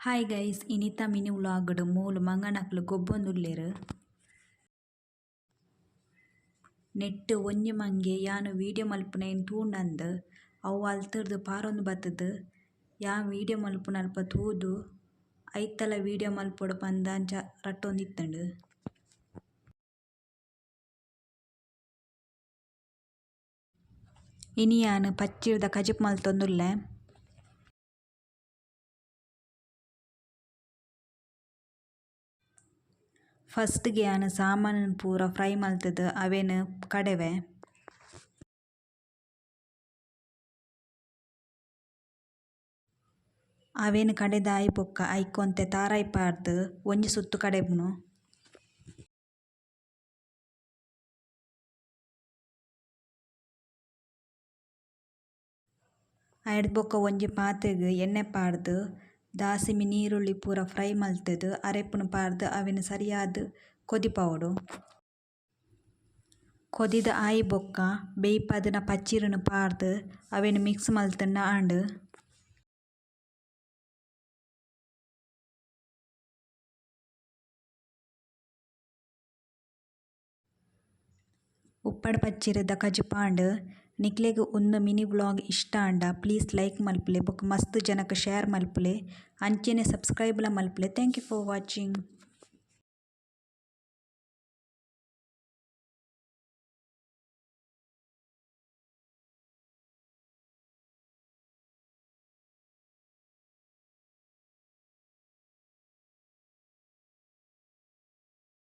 Hi guys, ಇನಿತ mini vlog ಡ್ ಮೂಲು ಮಂಗನಕುಲು ಗೊಬ್ಬೊಂದುಲ್ಲೆರ್. ನೆಟ್ಟ್ ಒಂಜಿ ಮಂಗೆ ಯಾನ್ ವೀಡಿಯೊ ಮನ್ಪುನೈನ್ ತೂಂಡಂದ್ ಅವು ಅಲ್ತುರ್ದು ಪಾರೊಂದು ಬತ್ತುದು ಯಾನ್ ವೀಡಿಯೊ ಮನ್ಪುನಲ್ಪ ತೂದು ಐತಲ ವೀಡಿಯೊ ಮನ್ಪೊಡು ಪಂದ್ ಅಂಚ ರಟೊಂದಿತ್ತುಂಡು. ಇನಿ ಯಾನ್ ಪಚ್ಚಿರ್ದ ಕಜಿಪು ಮಲ್ತೊಂದುಲ್ಲೆ. ಫಸ್ಟ್ ಗ್ ಯಾನ್ ಸಾಮಾನ್ ಪೂರ ಫ್ರೈ ಮಲ್ತುದು ಅವೆನ್ ಕಡೆವೆ. ಅವೆನ್ ಕಡೆದ್ ಆಯಿಬೊಕ್ಕ ಐಕ್ ಒಂತೆ ತಾರಾಯಿ ಪಾಡ್ದ್ ಒಂಜಿ ಸುತ್ತು ಕಡೆಪುನು. ಐರ್ದ್ ಬೊಕ ಒಂಜಿ ಪಾತ್ರೆಗ್ ಎಣ್ಣೆ ಪಾಡ್ದ್ ದಾಸಿಮಿ ನೀರುಳ್ಳಿ ಪೂರ ಫ್ರೈ ಮಲ್ತುದು ಅರೆಪುನು ಪಾಡ್ದ್ ಅವೆನ್ ಸರಿಯಾದ್ ಕೊದಿಪಾವೊಡು. ಕೊದಿದ್ ಆಯಿಬೊಕ್ಕ ಬೆಯಿಪಾದಿನ ಪಚ್ಚಿರ್ ನ್ ಪಾಡ್ದ್ ಅವೆನ್ ಮಿಕ್ಸ್ ಮಲ್ತುಂಡ ಆಂಡ್. ಉಪ್ಪಡ್ ಪಚ್ಚಿರ್ ದ ಕಜಿಪು ಆಂಡ್. ನಿಕ್ಲೆಗ್ ಉಂದು ಮಿನಿ ವ್ಲೋಗ್ ಇಷ್ಟ ಆಂಡ ಪ್ಲೀಸ್ ಲೈಕ್ ಮನ್ಪುಲೆ ಬೊಕ ಮಸ್ತ್ ಜನಕ್ ಶೇರ್ ಮನ್ಪುಲೆ ಅಂಚನೆ ಸಬ್ಸ್ಕ್ರೈಬ್ ಲ ಮನ್ಪುಲೆ thank you for watching.